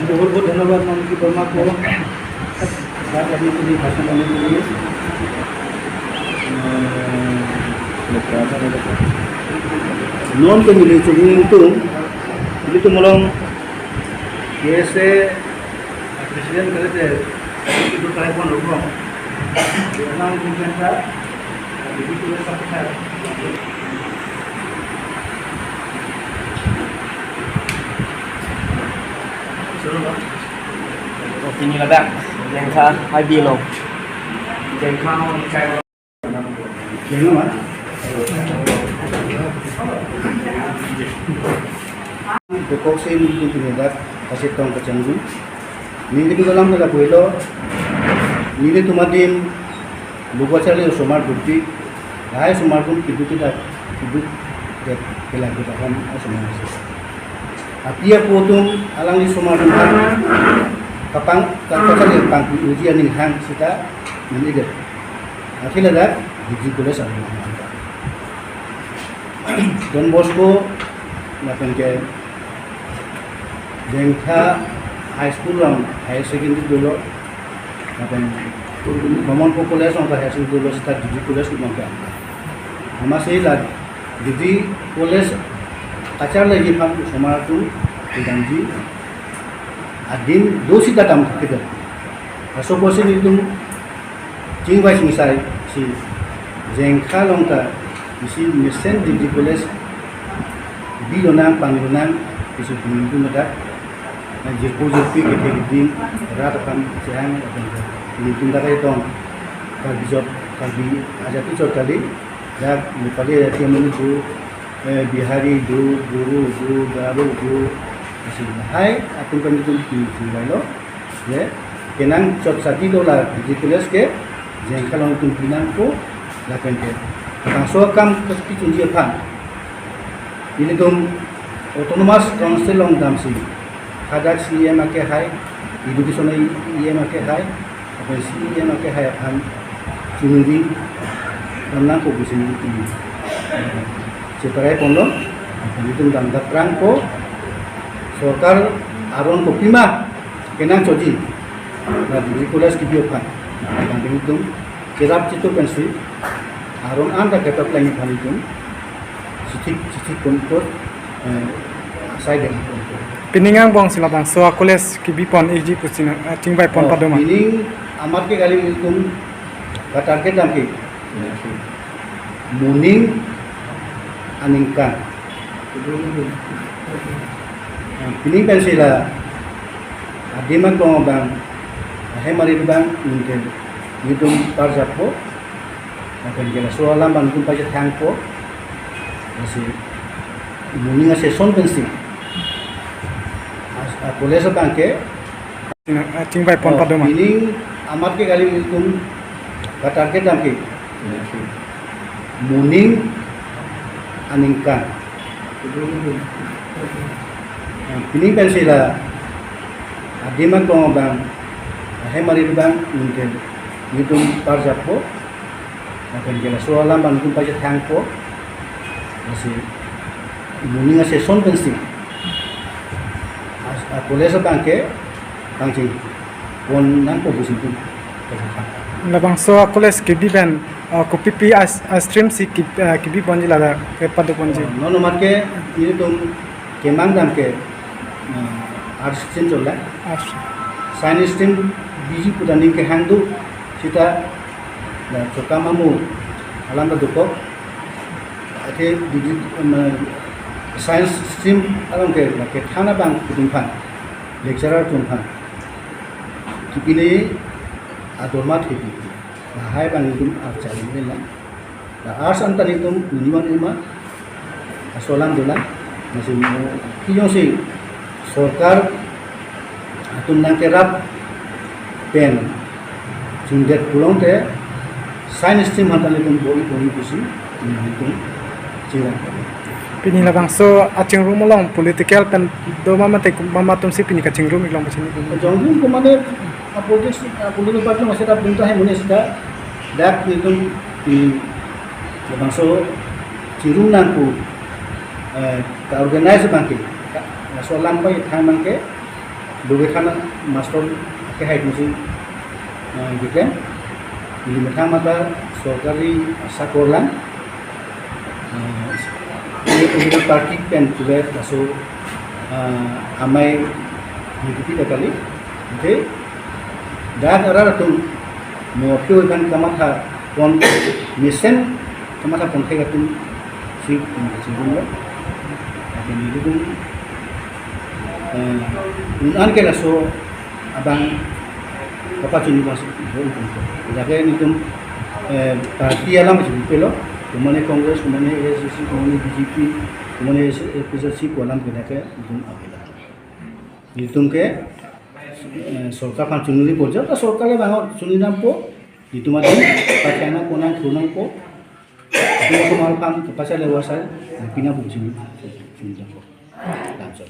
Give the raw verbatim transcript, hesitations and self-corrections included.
बहुत बहुत धन्यवाद माननीय वर्मा को बात करने के लिए, भाषण करने के लिए। Non ke neli chuningtum, nelitum along K S A president kali te, itu tarik pon rukong. Dia nang mungkin tak, itu tu sampai. Pini ladak, Jengkha, hai bilo. Jengkha, Jengkha. Dokok si nelitum pini ladak, kasih tong kacanggung. Nelitum dalam hala buelo, nelitum adim, Lugo charli osomar dukti, lahai osomar atum keduk kedak, keduk det kelak kedak alam osomar si. Api apo atum alangli osomar atum kapang, kapang charli pangpi uji aning hang sita nelidet. Akhirnya dak degree college alam. Don Bosco lapen ke Jengkha High School along higher secondary dolo, lapen Brahmanpur College along higher secondary dolo, sita degree college along ke. Amatsi la degree college kacharli aphan osomar atum kedamji adim do sita dam thekthedet. Laso apotsi nelitum chingvai chingsai si Jengkha along ta isi mesen degree college bilonang panglonang isi pini nelitum ladak, na jirpo jirpi kethe keding rat aphan chehang lapen nelitum ladak etong Karbi jok, Karbi ajati jok kali, dak Nepali ajati amonit do, eh, Bihari do, Boro do, Garo do, isi lahai atum pen nelitum pini chingvailo. Je, kenang chot sadi lo la degree college ke, Jengkha along nelitum pinangpo, lapen ke. Bangso akam kachunji aphan. Nelitum Autonomous Council along damsi. Hadak C E M ake hai, education E M ake hai, lapen C E M ake hai aphan chunri damnangpo pusi nelitum cheparai ponlo, nelitum damdapprangpo, sorkar aron kopima kenangchotji, la degree college kebi aphan, lapen nelitum cherap chitu pensi, aron anta ketok lang aphan nelitum chithik, chithik pon ko, eh, asai deng pon ko. Pining angbong si labangso a-college kebi pon ikji pusi na, eh, chingvai pon Oh, padoma. Pining amat ke kali nelitum ka target dam ke. Moning aningkan. Pining pensi la adim aklong abang, ahem arit abang, ningke nelitum parjappo, lapen ke laso alam abang nelitum pachethangpo, lasi moning a-session pensi, as-, a-college abang ke, Chingvai pon Oh, padoma. Pining amat ke kali nelitum ka target dam ke. Moning aningkan. Pining pensi la adim aklong abang, ahem arit abang, ningke nelitum parjappo, lapen ke laso alam abang nelitum pachethangpo, lasi moning a-session pensi, as-, a-college abang ke, kangching pon nangpo pusi nelitum. Labangso a-college kebi pen, uh, kopipi a-, a-stream si ke-, uh, kebi ponji ladak kepaduk ponji. Non amat ke nelitum kemang dam ke, uh, arts stream chotlo. Arts. Science stream biji pu ta ningke hang do sita la chokam amo alam ta dokok. Athe biji, um, science stream along ke la kethan abang atum aphan, lecturer atum aphan kipine adorma thepi. Lahai abang nelitum arts chali nela. La arts anta nelitum minimum ima aso alam dolang. Lasi mo kejongsi sorkar atum nangkerap pen chingdet pulote science stream aphan ta nelitum bor-i bor-i pusi nelitum chingvai. Pini labangso achingrum along political pen doma mate mama atum si pini kachingrum iklong pusi nelitum. Kachingrum ko mane a-politics, a-political party along ase ta bung ta hai mune sita dak nelitum pini labangso chingrum nangpo, eh, ka-organize abang ke, ka-, laso alam pai thang abang ke, Duge thana master ke hai kunsi, eh, gitu. Ili methang mata sorkari asa korlang. Eh, ini political party pen juga laso, eh, amei mengikuti kali. Oke. Dan arah tu mau tu kan kamatha pon mesen kamatha pon katum si, si rumlo. Tapi ini tu, eh, un-an ke laso abang apa sini mas, lake nelitum, eh, party alam si pelo, kumane Congress, kumane A I C C, kumane B J P, kumane A P H L C, ko alam ke lake nelitum apela. Nelitum ke, eh, sorkar aphan chunri porjo, ta sorkar le bang chunri nampo, nelitum atum, pakai na konang, konang po, nelitum aphan, pasal le wasai, pina bu chunri, chunri nampo. Langsung.